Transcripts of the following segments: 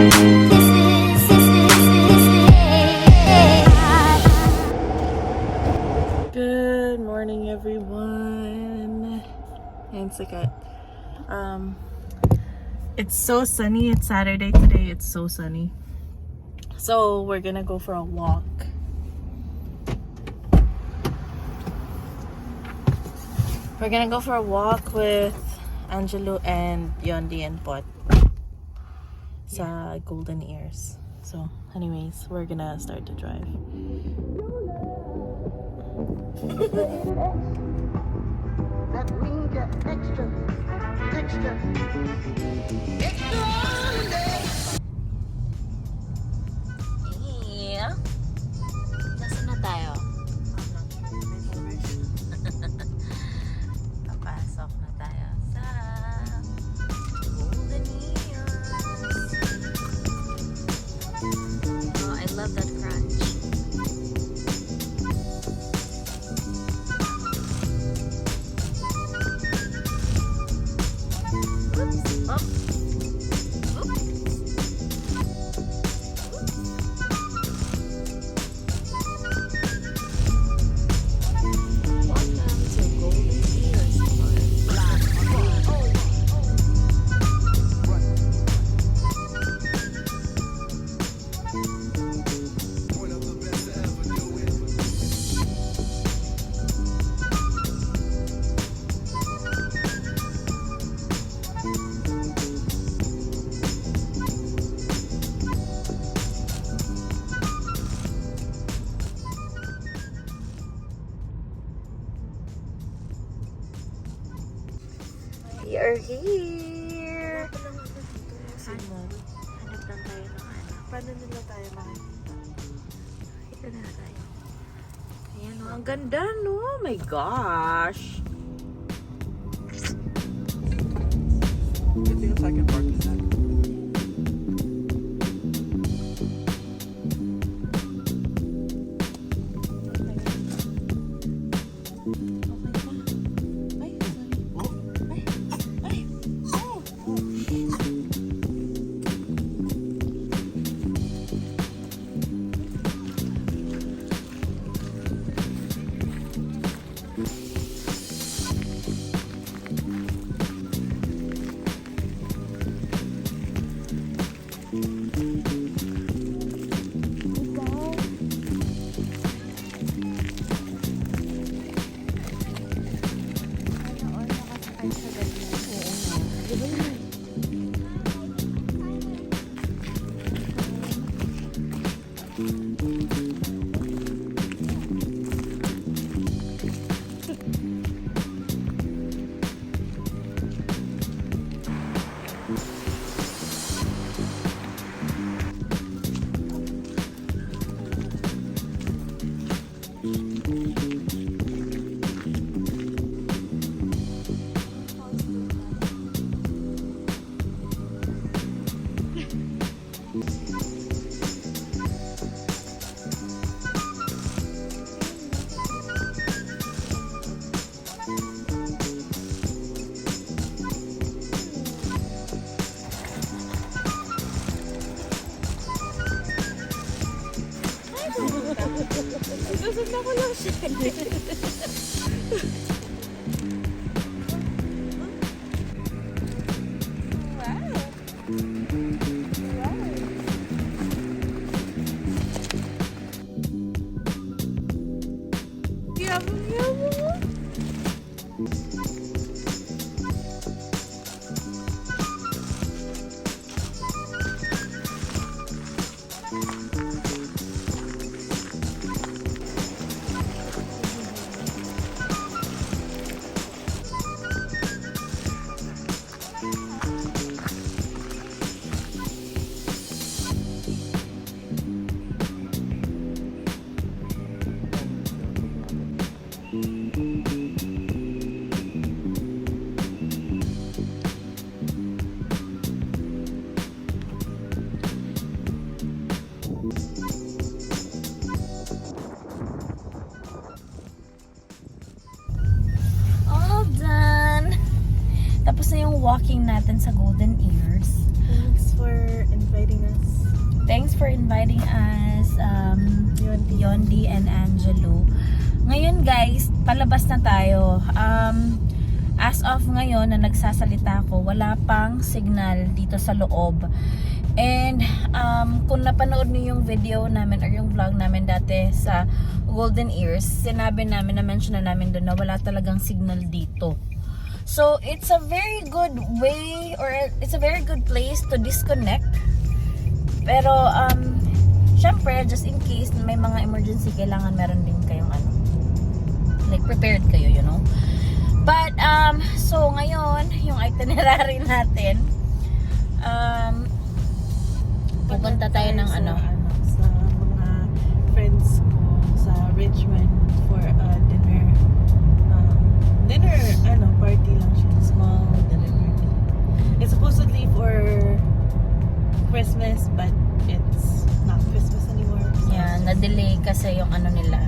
Good morning, everyone. And sikat. It's so sunny. It's Saturday today. It's so sunny. So we're gonna go for a walk. We're gonna go for a walk with Angelo and Yondi and Pot sa Golden Ears. So anyways, we're gonna start to drive. That means you're extra holiday. Yeah. Nasaan na tayo? Papasok na tayo sa Golden Ears. Oh, I love that crunch. We are here! Hanap lang tayo ng ano. Paano nila tayo makikita? Makikita na tayo. Ayan o, ang ganda no? Oh my gosh! Good thing if I can park this. Susunod ko lang siya. walking natin sa Golden Ears. Thanks for inviting us. Thanks for inviting us, Yondi and Angelo. Ngayon guys, palabas na tayo. As of ngayon na nagsasalita ako, wala pang signal dito sa loob. And kung napanood niyo yung video namin or yung vlog namin dati sa Golden Ears, sinabi namin, na-mention na namin doon na wala talagang signal dito. So, it's a very good way or it's a very good place to disconnect. Pero, syempre, just in case may mga emergency, kailangan meron din kayong like prepared kayo, you know. But, so ngayon, yung itinerary natin, pupunta tayo ng sa mga friends ko sa Richmond for a dinner. Party lang siya. Small dinner party. It's supposedly for Christmas, but it's not Christmas anymore. yeah, na-delay kasi yung nila,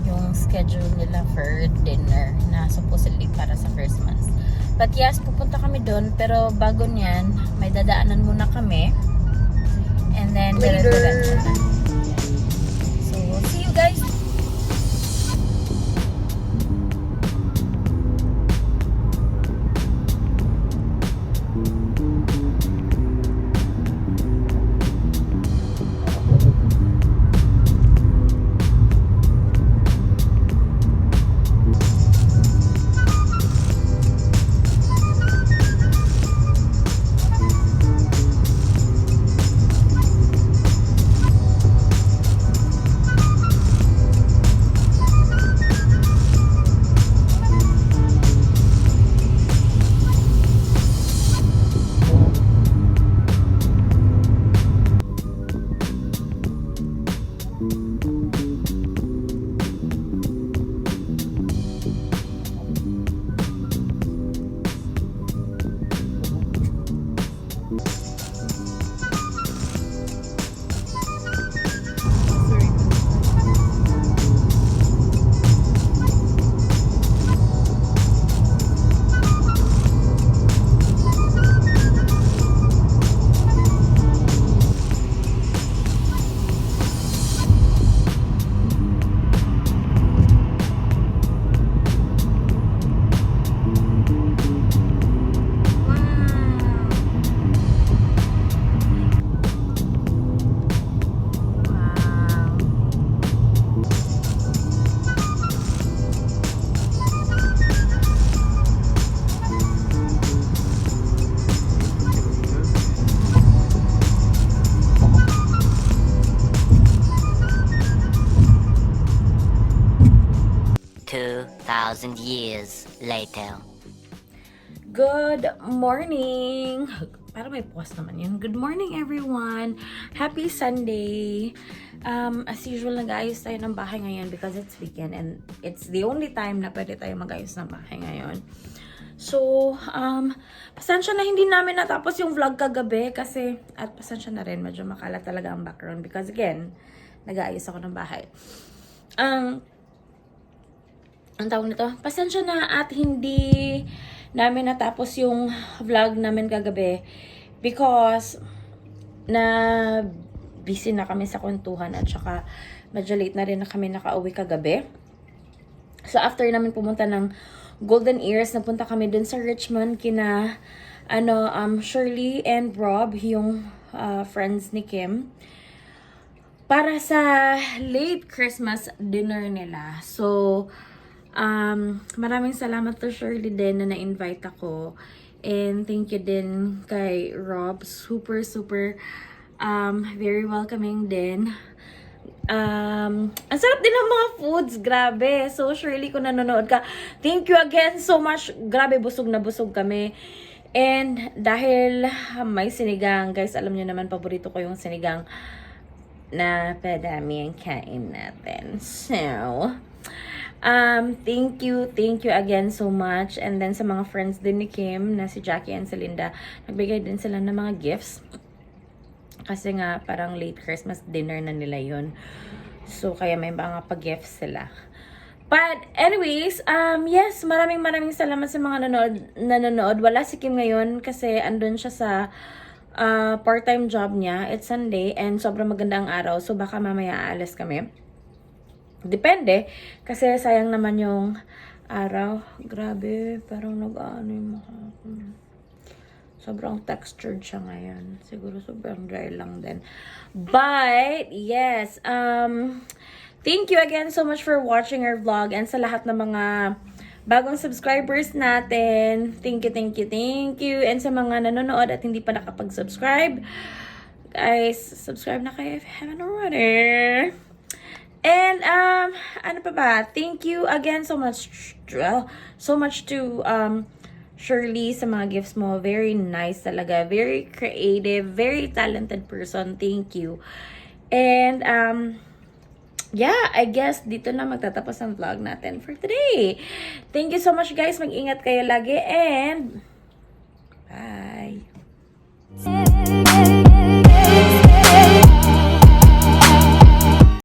yung schedule nila for dinner na supposedly para sa Christmas. But yes, pupunta kami doon, pero bago niyan, may dadaanan muna kami. And then, Later. So, see you guys! 2,000 years later. Good morning! Para may pause naman yun. Good morning everyone! Happy Sunday! As usual, nag-ayos tayo ng bahay ngayon because it's weekend and it's the only time na pwede tayo mag-ayos ng bahay ngayon. So, pasensya na hindi namin natapos yung vlog kagabi kasi, at pasensya na rin, medyo makalat talaga ang background because again, nag-aayos ako ng bahay. Ang tawag nito, pasensya na at hindi namin natapos yung vlog namin kagabi because na busy na kami sa kwentuhan at saka medyo late na rin na kami nakauwi kagabi. So after namin pumunta ng Golden Ears, napunta kami dun sa Richmond kina Shirley and Rob, yung friends ni Kim, para sa late Christmas dinner nila. So maraming salamat to Shirley din na na-invite ako. And thank you din kay Rob. Super very welcoming din. Ang sarap din ng mga foods. Grabe. So Shirley, kung nanonood ka, thank you again so much. Grabe, busog na busog kami. And dahil may sinigang, guys, alam niyo naman, paborito ko yung sinigang na padami ang kain natin. So thank you again so much. And then sa mga friends din ni Kim na si Jackie and si Linda, nagbigay din sila ng mga gifts kasi nga parang late Christmas dinner na nila yun. So kaya may mga pa-gifts sila. But anyways, yes, maraming salamat sa mga nanonood. Wala si Kim ngayon kasi andun siya sa part-time job niya. It's Sunday and sobrang maganda ang araw. So baka mamaya aalis kami. Depende. Kasi sayang naman yung araw. Grabe. Parang nag-ano yung mukha ko. Sobrang textured siya ngayon. Siguro sobrang dry lang din. But, yes. Thank you again so much for watching our vlog. And sa lahat ng mga bagong subscribers natin. Thank you, thank you, thank you. And sa mga nanonood at hindi pa nakapag-subscribe, guys, subscribe na kayo if you haven't already. And, ano pa ba? Thank you again so much to, Shirley sa mga gifts mo. Very nice talaga. Very creative. Very talented person. Thank you. And, yeah, I guess dito na magtatapos ang vlog natin for today. Thank you so much, guys. Mag-ingat kayo lagi and bye.